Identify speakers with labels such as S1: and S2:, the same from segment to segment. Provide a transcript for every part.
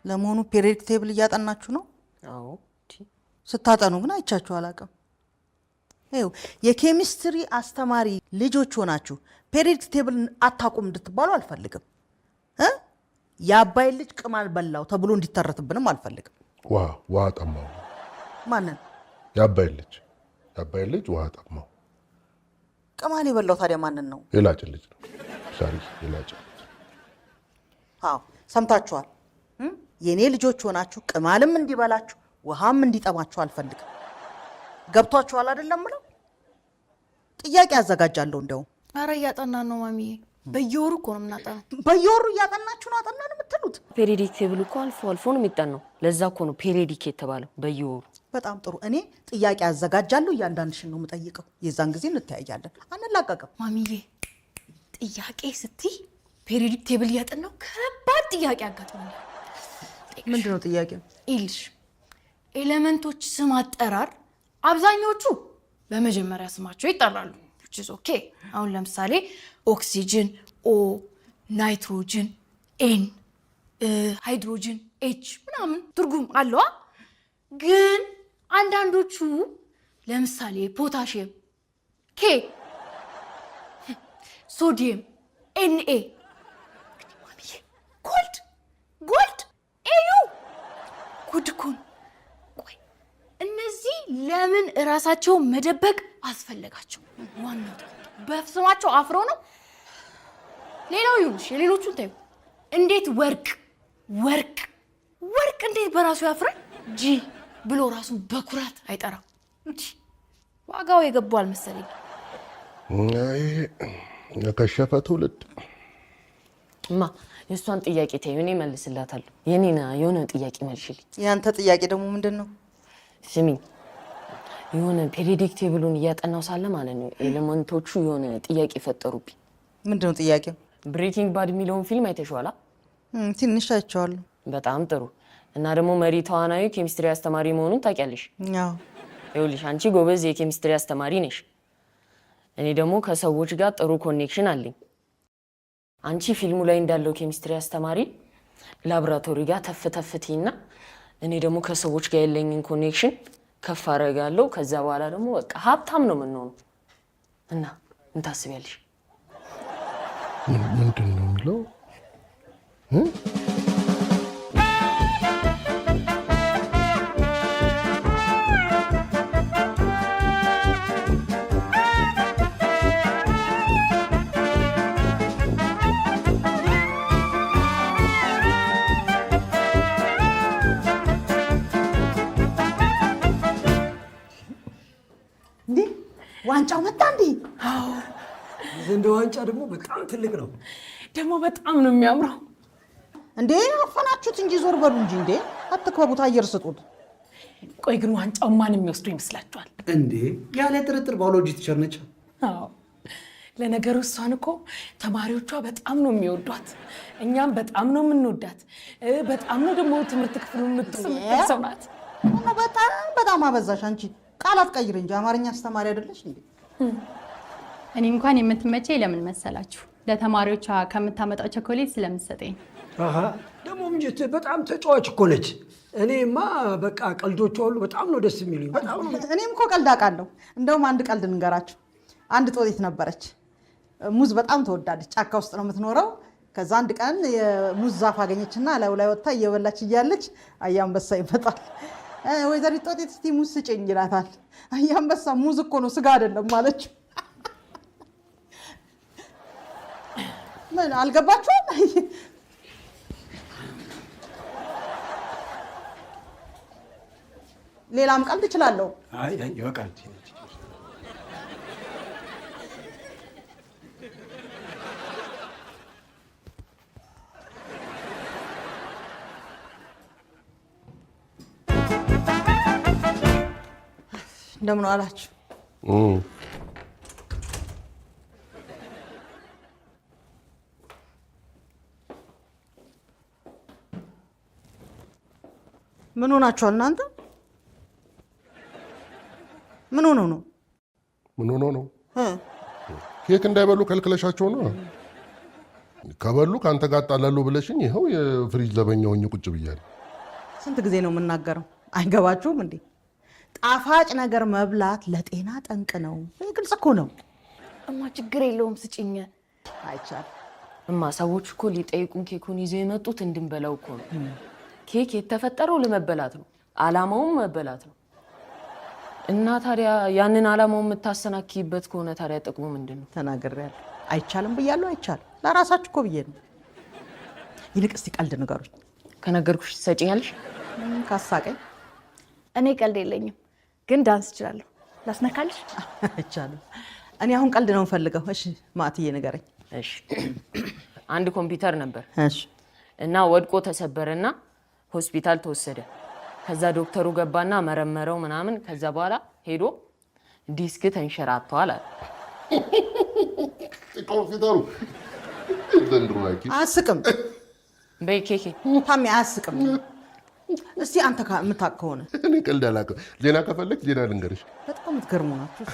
S1: ለመሆኑ periodic table እያጠናችሁ ነው?
S2: አዎ።
S1: ስታጠኑ ግን አይቻችሁ አላውቅም። ይኸው የኬሚስትሪ አስተማሪ ልጆች ሆናችሁ periodic table አታውቁም እንድትባሉ አልፈልግም እ የአባይ ልጅ ቅማል በላው ተብሎ እንዲተረትብንም አልፈልግም።
S3: ውሃ ውሃ ጠማው።
S1: ማንን?
S3: የአባይ ልጅ ውሃ ጠማው።
S1: ቅማል የበላው ታዲያ ማንን ነው?
S3: የላጭ ልጅ ነው። Sorry፣ የላጭ ልጅ።
S1: አዎ፣ ሰምታችኋል። የእኔ ልጆች ሆናችሁ ቅማልም እንዲበላችሁ ውሃም እንዲጠማችሁ አልፈልግም። ገብቷችኋል አይደለም? ምለው ጥያቄ አዘጋጃለሁ። እንደውም
S4: አረ እያጠናን ነው ማሚዬ። በየወሩ እኮ ነው የምናጠናው።
S1: በየወሩ እያጠናችሁ ነው አጠናን የምትሉት?
S2: Periodic table እኮ አልፎ አልፎ ነው የሚጠናው። ለዛ እኮ ነው periodic የተባለው፣ በየወሩ።
S1: በጣም ጥሩ። እኔ ጥያቄ አዘጋጃለሁ። እያንዳንድሽን ነው የምጠይቀው። የዛን ጊዜ እንተያያለን። አንላቀቅም።
S4: ማሚዬ፣ ጥያቄ ስትይ periodic table እያጠናው ከባድ ጥያቄ አጋጥሞኛል።
S1: ምንድን ነው ጥያቄው?
S4: ይልሽ element ኦች ስም አጠራር አብዛኞቹ በመጀመሪያ ስማቸው ይጠራሉ። Which is okay። አሁን ለምሳሌ ኦክሲጅን O፣ ናይትሮጅን N፣ ሃይድሮጅን H ምናምን ትርጉም አለዋ። ግን አንዳንዶቹ ለምሳሌ ፖታሽየም K፣ ሶዲየም Na፣ gold Au፣ ጉድ እኮ ነው። ቆይ እነዚህ ለምን እራሳቸውን መደበቅ አስፈለጋቸው? ዋናው ጥያቄ በስማቸው አፍረው ነው። ሌላው ይሁንሽ፣ የሌሎቹን ተይው። እንዴት ወርቅ ወርቅ ወርቅ እንዴት በራሱ ያፍራል? G ብሎ ራሱን በኩራት አይጠራም? እንዲህ ዋጋው የገባው አልመሰለኝ።
S3: አይ፣ የከሸፈ ትውልድ።
S2: እማ፣ የእሷን ጥያቄ ተይው፣ እኔ እመልስላታለሁ። የኔን የሆነ ጥያቄ መልሽልኝ።
S1: ያንተ ጥያቄ ደግሞ ምንድን ነው?
S2: ስሚኝ፣ የሆነ periodic table ኡን እያጠናው ሳለ ማለት ነው element ኦቹ የሆነ ጥያቄ ፈጠሩብኝ።
S1: ምንድን ነው ጥያቄው?
S2: Breaking Bad የሚለውን ፊልም አይተሽዋላ?
S1: ትንሽ አይቼዋለሁ።
S2: በጣም ጥሩ። እና ደግሞ መሪ ተዋናዩ ኬሚስትሪ አስተማሪ መሆኑን ታውቂያለሽ?
S1: አዎ።
S2: ይኸውልሽ፣ አንቺ ጎበዝ የኬሚስትሪ አስተማሪ ነሽ። እኔ ደግሞ ከሰዎች ጋር ጥሩ connection አለኝ። አንቺ ፊልሙ ላይ እንዳለው ኬሚስትሪ አስተማሪ ላብራቶሪ ጋር ተፍ ተፍ ትይና እኔ ደግሞ ከሰዎች ጋር ያለኝን connection ከፍ አደርጋለሁ። ከዛ በኋላ ደግሞ በቃ ሀብታም ነው የምንሆነው። እና ምን ታስቢያለሽ?
S3: ምንድን ነው የሚለው?
S1: እንዴ፣ ዋንጫው መጣ እንዴ?
S5: ዘንድሮ ዋንጫ ደግሞ በጣም ትልቅ ነው።
S6: ደግሞ በጣም ነው የሚያምረው።
S1: እንዴ፣ አፈናችሁት እንጂ፣ ዞር በሉ እንጂ። እንዴ፣ አትክበቡት፣ አየር ስጡት።
S6: ቆይ ግን ዋንጫው ማን የሚወስዱ ይመስላችኋል?
S5: እንዴ፣ ያለ ጥርጥር ባዮሎጂ teacher ነች።
S6: አዎ። ለነገሩ እሷን እኮ ተማሪዎቿ በጣም ነው የሚወዷት፣ እኛም በጣም ነው የምንወዳት። በጣም ነው ደግሞ ትምህርት ክፍሉ የምትሰው ናት።
S1: እና በጣም በጣም አበዛሽ አንቺ። ቃላት ቀይር እንጂ፣ አማርኛ አስተማሪ አይደለሽ እንዴ?
S7: እኔ እንኳን የምትመቸኝ ለምን መሰላችሁ? ለተማሪዎቿ ከምታመጣው ቸኮሌት ስለምትሰጠኝ።
S5: አሃ፣ ደግሞ ምንጅት በጣም ተጫዋች እኮ ነች። እኔማ በቃ ቀልዶቿ ሁሉ በጣም ነው ደስ የሚሉኝ። በጣም ነው።
S1: እኔም እኮ ቀልድ አውቃለሁ። እንደውም አንድ ቀልድ ልንገራችሁ። አንድ ጦጢት ነበረች። ሙዝ በጣም ትወዳለች። ጫካ ውስጥ ነው የምትኖረው። ከዛ አንድ ቀን የሙዝ ዛፍ አገኘችና ላዩ ላይ ወጥታ እየበላች እያለች አያ አንበሳ ይመጣል። ወይዘሪት ጦጢት፣ እስቲ ሙዝ ስጭኝ ይላታል። አያ አንበሳ ሙዝ እኮ ነው፣ ስጋ አይደለም አለችው። ምን አልገባችሁም? ሌላም ቀልድ እችላለሁ።
S5: አይ አይ፣ ይበቃል።
S1: እንደምን ዋላችሁ? ምን ሆናችኋል እናንተ? ምን ሆኖ ነው?
S3: ምን ሆኖ ነው? ኬክ እንዳይበሉ ከልክለሻቸው ነው። ከበሉ ከአንተ ጋር እጣላለሁ ብለሽኝ ይኸው የፍሪጅ ዘበኛ ሆኜ ቁጭ ብያለሁ።
S1: ስንት ጊዜ ነው የምናገረው? አይገባችሁም እንዴ? ጣፋጭ ነገር መብላት ለጤና ጠንቅ ነው። ይህ ግልጽ እኮ ነው።
S4: እማ ችግር የለውም ስጭኝ።
S1: አይቻልም።
S2: እማ ሰዎች እኮ ሊጠይቁን ኬኩን ይዘው የመጡት እንድንበላው እኮ ነው። ኬክ የተፈጠረው ለመበላት ነው። አላማውም መበላት ነው። እና ታዲያ ያንን አላማውን የምታሰናክይበት ከሆነ ታዲያ ጥቅሙ ምንድን ነው?
S1: ተናግሬያለሁ። አይቻልም ብያለሁ። አይቻልም። ለራሳችሁ እኮ ብዬ ነው። ይልቅ እስቲ ቀልድ ንገሩኝ።
S2: ከነገርኩሽ ትሰጪኛለሽ?
S1: ካሳቀኝ።
S4: እኔ ቀልድ የለኝም፣ ግን ዳንስ እችላለሁ። ላስነካልሽ?
S1: አይቻልም። እኔ አሁን ቀልድ ነው የምፈልገው። እሺ ማእትዬ ንገረኝ።
S2: እሺ፣ አንድ ኮምፒውተር ነበር
S1: እሺ
S2: እና ወድቆ ተሰበረና ሆስፒታል ተወሰደ። ከዛ ዶክተሩ ገባና መረመረው ምናምን። ከዛ በኋላ ሄዶ ዲስክ ተንሸራቷል አለ።
S3: ኮምፒውተሩ ዘንድሮ ሐኪም
S1: አያስቅም።
S2: በይ ኬኬ
S1: ታሜ አያስቅም። እስቲ አንተ የምታውቅ ከሆነ።
S3: እኔ ቀልድ አላውቅም። ዜና ከፈለግሽ ዜና ልንገርሽ።
S1: በጣም የምትገርሙ ናችሁ።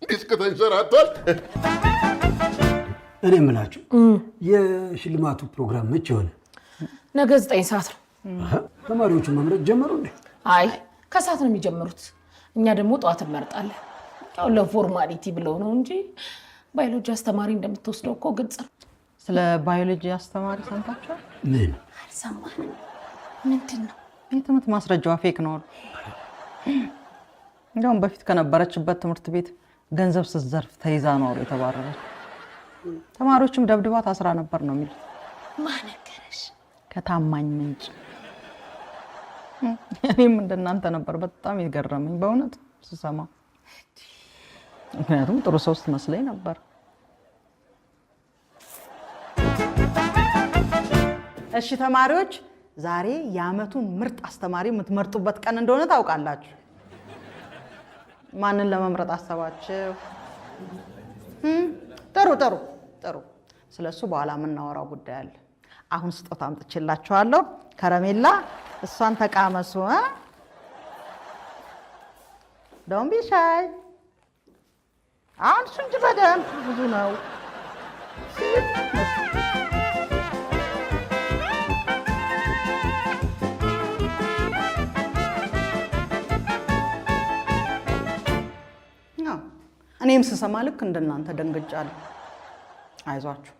S3: ዲስክ ተንሸራቷል።
S5: እኔ የምላችሁ የሽልማቱ ፕሮግራም መቼ ሆነ?
S6: ነገ 9 ሰዓት ነው።
S5: አሀ፣ ተማሪዎቹ መምረጥ ጀመሩ እንዴ?
S6: አይ ከሰዓት ነው የሚጀምሩት። እኛ ደግሞ ጠዋት እንመርጣለን። ያው ለ formality ብለው ነው እንጂ ባዮሎጂ አስተማሪ እንደምትወስደው እኮ ግልጽ ነው።
S1: ስለ ባዮሎጂ አስተማሪ ሰምታችኋል?
S5: ምን?
S4: አልሰማንም። ምንድን ነው?
S1: የትምህርት ማስረጃዋ fake ነው አሉ። እንዲያውም በፊት ከነበረችበት ትምህርት ቤት ገንዘብ ስትዘርፍ ተይዛ ነው አሉ የተባረረች። ተማሪዎችም ደብድባ ታስራ ነበር ነው የሚሉት።
S4: ማን ነገረሽ?
S1: ከታማኝ ምንጭ። እኔም እንደናንተ ነበር በጣም የገረመኝ በእውነት ስሰማ። ምክንያቱም ጥሩ ሰው ስትመስለኝ ነበር። እሺ ተማሪዎች፣ ዛሬ የዓመቱን ምርጥ አስተማሪ የምትመርጡበት ቀን እንደሆነ ታውቃላችሁ። ማንን ለመምረጥ አሰባችሁ? ጥሩ ጥሩ ጥሩ። ስለሱ በኋላ የምናወራው ጉዳይ አለ። አሁን ስጦታ አምጥቼላችኋለሁ፣ ከረሜላ። እሷን ተቃመሱ። Don't be shy። አሁን እሱ እንጂ በደንብ ብዙ ነው። አዎ፣ እኔም ስሰማ ልክ እንደናንተ ደንግጫለሁ። አይዟችሁ።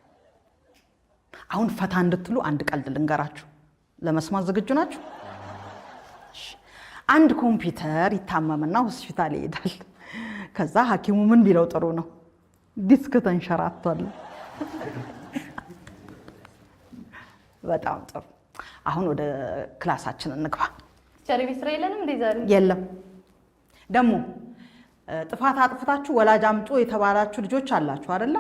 S1: አሁን ፈታ እንድትሉ አንድ ቀልድ ልንገራችሁ። ለመስማት ዝግጁ ናችሁ? እሺ። አንድ ኮምፒውተር ይታመምና ሆስፒታል ይሄዳል። ከዛ ሐኪሙ ምን ቢለው ጥሩ ነው? ዲስክ ተንሸራቷል። በጣም ጥሩ። አሁን ወደ class ኣችን እንግባ።
S7: Teacher፣ ቤት ስራ የለንም እንዴ ዛሬ?
S1: የለም። ደግሞ ጥፋት አጥፍታችሁ ወላጅ አምጡ የተባላችሁ ልጆች አላችሁ አይደለ?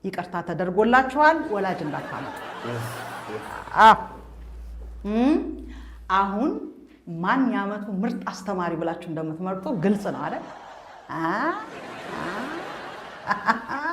S1: ይቅርታ ተደርጎላችኋል። ወላጅ እንዳታመጡ። አዎ። አሁን ማን የዓመቱ ምርጥ አስተማሪ ብላችሁ እንደምትመርጡ ግልጽ ነው አይደል? አ አ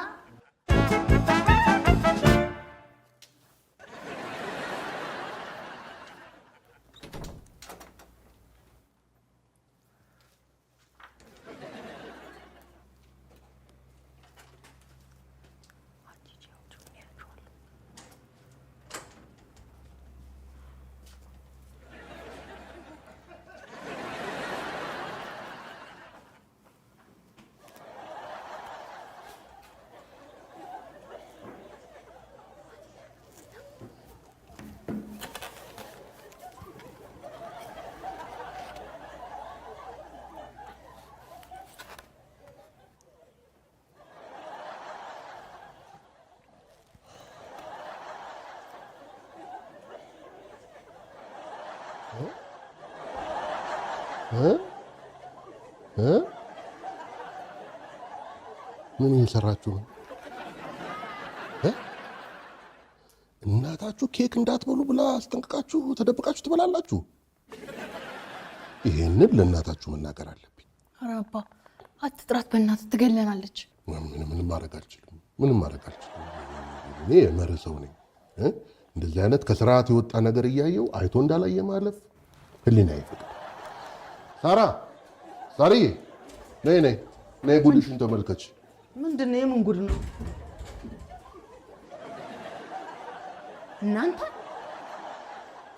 S3: እ እ ምን እየሰራችሁ ነው? እ? እናታችሁ ኬክ እንዳትበሉ ብላ አስጠንቅቃችሁ ተደብቃችሁ ትበላላችሁ? ይሄንን ለእናታችሁ መናገር አለብኝ።
S4: ኧረ አባ አትጥራት፣ በእናትህ ትገለናለች።
S3: ምንም ማድረግ አልችልም። ምንም ማድረግ አልችልም። እኔ የመርህ ሰው ነኝ። እ? እንደዚህ አይነት ከስርዓት የወጣ ነገር እያየው አይቶ እንዳላየ ማለፍ ህሊና አይፈቅድም። ሳራ፣ ሳርዬ፣ ነይ ነይ ነይ፣ ጉድሽን ተመልከች።
S1: ምንድን ነው? የምን ጉድ ነው? እናንተ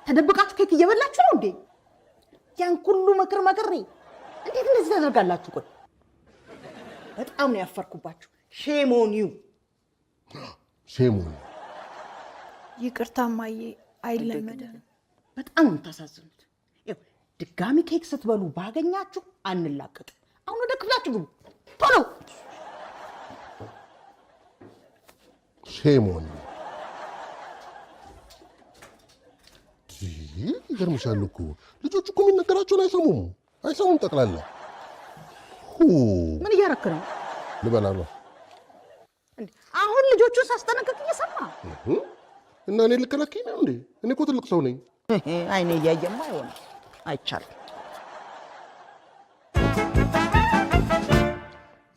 S1: ተደብቃችሁ ኬክ እየበላችሁ ነው እንዴ? ያን ሁሉ ምክር መክሬ እንዴት እንደዚህ ታደርጋላችሁ? ቆይ በጣም ነው ያፈርኩባችሁ። Shame on you።
S3: Shame on you።
S4: ይቅርታ እማዬ፣ አይለመደም።
S1: በጣም ነው የምታሳዝኑት። ይኸው ድጋሚ ኬክ ስትበሉ ባገኛችሁ አንላቀቅም። አሁን ወደ ክፍላችሁ ግቡ ቶሎ።
S3: Shame on you። ይገርምሻል እኮ ልጆቹ እኮ የሚነገራቸውን አይሰሙም አይሰሙም። ጠቅላላ
S1: ምን እያረክ ነው?
S3: ልበላ ነው።
S1: አሁን ልጆቹን ሳስጠነቅቅ እየሰማ
S3: እና እኔ ልከለክኝ ነው እንዴ? እኔ እኮ ትልቅ ሰው ነኝ።
S1: አይኔ እያየማ አይሆንም፣ አይቻልም።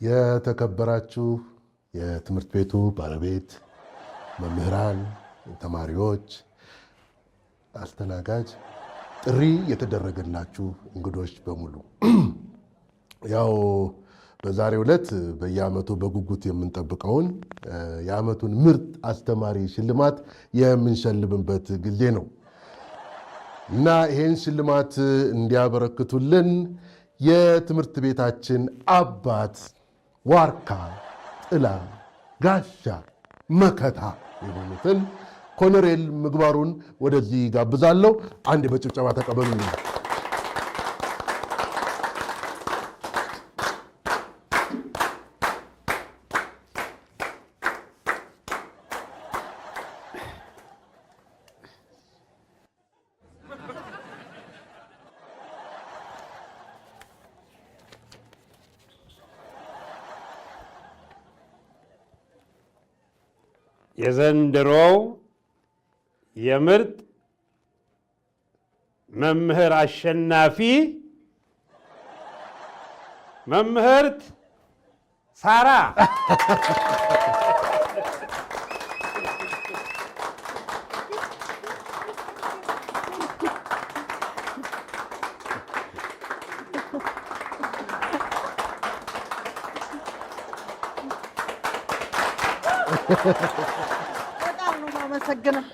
S3: የተከበራችሁ የትምህርት ቤቱ ባለቤት፣ መምህራን፣ ተማሪዎች፣ አስተናጋጅ፣ ጥሪ የተደረገላችሁ እንግዶች በሙሉ ያው በዛሬው ዕለት በየዓመቱ በጉጉት የምንጠብቀውን የዓመቱን ምርጥ አስተማሪ ሽልማት የምንሸልምበት ጊዜ ነው እና ይሄን ሽልማት እንዲያበረክቱልን የትምህርት ቤታችን አባት፣ ዋርካ፣ ጥላ፣ ጋሻ፣ መከታ የሆኑትን ኮሎኔል ምግባሩን ወደዚህ ጋብዛለሁ። አንድ በጭብጨባ ተቀበሉልኝ።
S8: የዘንድሮው የምርጥ መምህር አሸናፊ መምህርት ሳራ።
S1: በጣም ነው የማመሰግነው።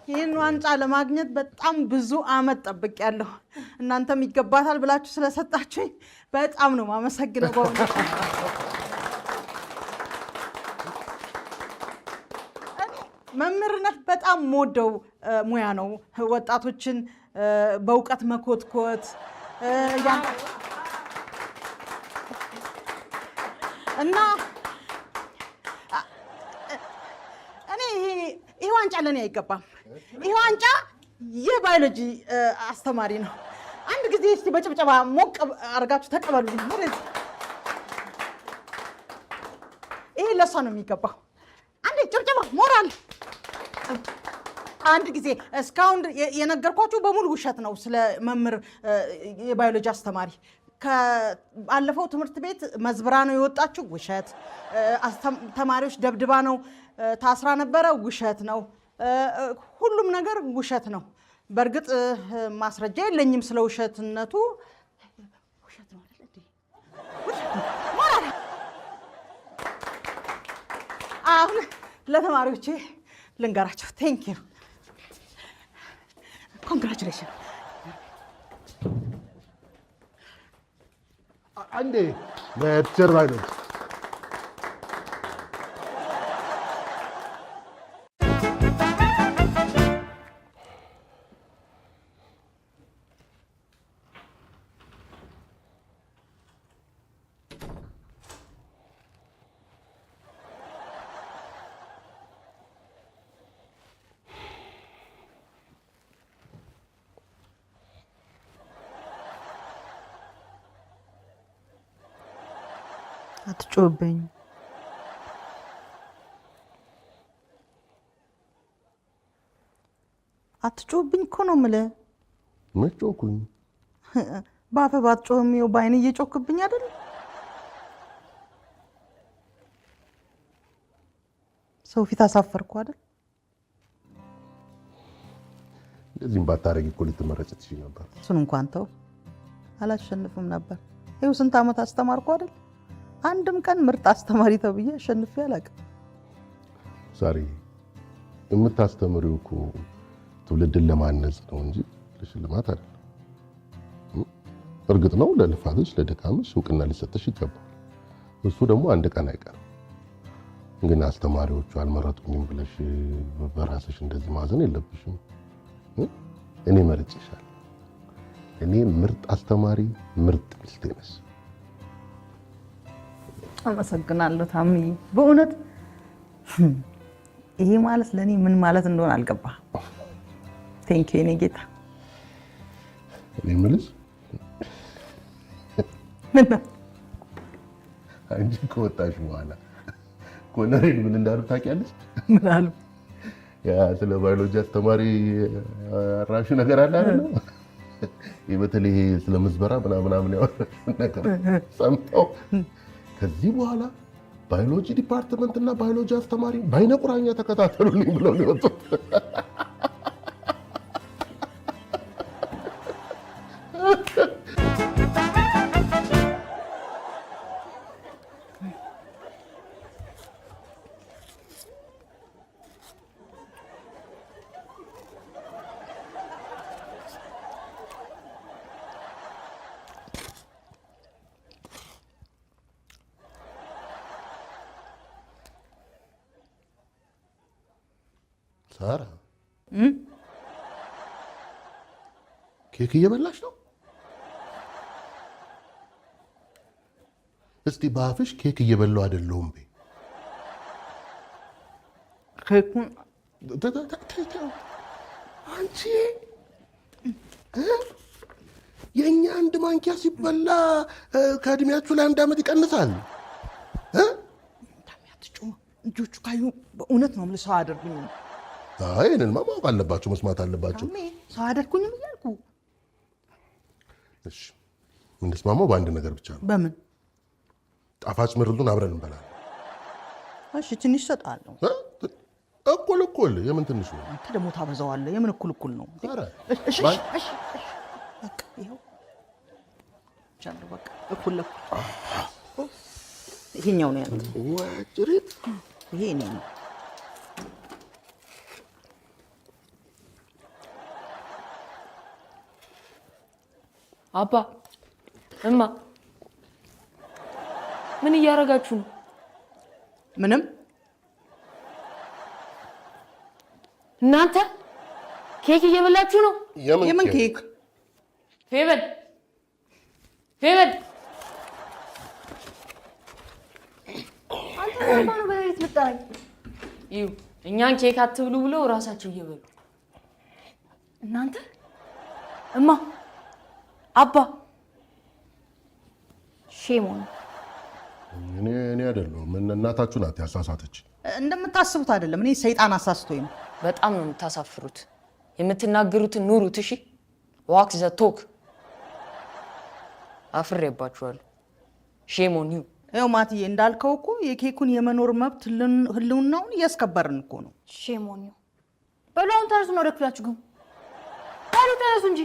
S1: ይህን ዋንጫ ለማግኘት በጣም ብዙ አመት ጠብቄያለሁ። እናንተም ይገባታል ብላችሁ ስለሰጣችሁኝ በጣም ነው የማመሰግነው። በእውነት መምህርነት በጣም የምወደው ሙያ ነው። ወጣቶችን በእውቀት መኮትኮት እና እኔ ይሄ ዋንጫ ለኔ አይገባም። ይሄ ዋንጫ የባዮሎጂ አስተማሪ ነው። አንድ ጊዜ እስቲ በጭብጨባ ሞቅ አድርጋችሁ ተቀበሉልኝ። ይሄ ለሷ ነው የሚገባው። አንድ ጭብጨባ ሞራል። አንድ ጊዜ እስካሁን የነገርኳችሁ በሙሉ ውሸት ነው ስለ መምህር የባዮሎጂ አስተማሪ። ባለፈው ትምህርት ቤት መዝብራ ነው የወጣችው፣ ውሸት። ተማሪዎች ደብድባ ነው ታስራ ነበረ፣ ውሸት ነው። ሁሉም ነገር ውሸት ነው። በእርግጥ ማስረጃ የለኝም ስለ ውሸትነቱ። ውሸት ነው አይደል እንዴ? ሞራል። አሁን ለተማሪዎቼ ልንገራቸው። Thank you, congratulation።
S3: አንዴ ለ teacher ባዮሎጂ።
S1: አትጮህብኝ። አትጮህብኝ እኮ ነው የምልህ።
S3: መች ጮህኩኝ?
S1: በአፍህ ባትጮህም ይኸው በዓይንህ እየጮህክብኝ አይደል? ሰው ፊት አሳፈርኩ አይደል?
S3: እንደዚህም ባታረጊ እኮ ልትመረጭ ትችይ ነበር።
S1: እሱን እንኳን ተው፣ አላሸንፍም ነበር። ይኸው ስንት ዓመት አስተማርኩ አይደል? አንድም ቀን ምርጥ አስተማሪ ተብዬ አሸንፌ አላውቅም።
S3: ዛሬ የምታስተምሪው እኮ ትውልድን ለማነጽ ነው እንጂ ለሽልማት አይደለም። እርግጥ ነው ለልፋትሽ ለድካምሽ እውቅና ሊሰጥሽ ይገባል። እሱ ደግሞ አንድ ቀን አይቀርም። ግን አስተማሪዎቹ አልመረጡኝም ብለሽ በራስሽ እንደዚህ ማዘን የለብሽም። እኔ መርጬሻለሁ። እኔ ምርጥ አስተማሪ፣ ምርጥ ሚስቴ ነሽ።
S1: አመሰግናለሁ ታምዬ። በእውነት ይሄ ማለት ለእኔ ምን ማለት እንደሆነ አልገባህም። Thank you የኔ ጌታ።
S3: እኔ የምልሽ
S1: ምን ነው?
S3: አንቺ ከወጣሽ በኋላ ኮሎኔል ምን እንዳሉ ታውቂያለሽ?
S1: ምን አሉ?
S3: ያ ስለ ባዮሎጂ አስተማሪ አራሹ ነገር አለ አይደል? ይሄ በተለይ ይሄ ስለ ምዝበራ ምናምን ምናምን ያወራሽውን ነገር ሰምተው ከዚህ በኋላ ባዮሎጂ department እና ባዮሎጂ አስተማሪ በአይነ ቁራኛ ተከታተሉልኝ ብለው ነው የወጡት። ሳራ፣ ኬክ እየበላሽ ነው? እስቲ በአፍሽ ኬክ እየበላሁ አይደለሁም በይ።
S1: ኬኩን
S3: አንቺ የእኛ አንድ ማንኪያ ሲበላ ከእድሜያችሁ ላይ አንድ ዓመት ይቀንሳል።
S1: አትጩማ። ልጆቹ ካዩ በእውነት ነው የምልህ ሰው አያደርጉኝም።
S3: አይ ይሄንንማ ማወቅ አለባቸው፣ መስማት አለባቸው።
S1: ታሜ ሰው አያደርጉኝም እያልኩ።
S3: እሺ የምንስማማው በአንድ ነገር ብቻ ነው።
S1: በምን?
S3: ጣፋጭ ምርቱን አብረን እንበላለን።
S1: እሺ ትንሽ እሰጥሃለሁ።
S3: እኩል እኩል። የምን ትንሽ ነው?
S1: አንተ ደግሞ ታበዛዋለህ። የምን እኩል እኩል ነው?
S3: ኧረ፣
S1: እሺ፣ እሺ፣ እሺ፣ በቃ ይኸው ቻለው። በቃ እኩል ለእኩል። ይሄኛው ነው ያንተ።
S3: ወጭሪት።
S1: ይሄ እኔ ነው።
S2: አባ እማ ምን እያደረጋችሁ ነው?
S1: ምንም።
S2: እናንተ ኬክ እየበላችሁ ነው?
S1: የምን ኬክ?
S2: ፌበን፣ ፌበን፣
S7: አንተ ማን ነው በሌሊት የምትጠራኝ?
S2: እዩ እኛን ኬክ አትብሉ ብለው እራሳቸው እየበሉ።
S4: እናንተ እማ አባ
S7: Shame on
S3: እኔ አይደለሁም፣ እናታችሁ ናት ያሳሳተች።
S1: እንደምታስቡት አይደለም። እኔ ሰይጣን አሳስቶኝ ነው።
S2: በጣም ነው የምታሳፍሩት። የምትናገሩትን ኑሩት። እሺ walk the talk። አፍሬባችኋለሁ። Shame on you።
S1: ይኸው ማትዬ እንዳልከው እኮ የኬኩን የመኖር መብት ህልውናውን እያስከበርን እኮ ነው።
S4: Shame on you። በሉ አሁን ተነሱና ወደ ክፍላችሁ ግቡ። በሉ ተነሱ እንጂ።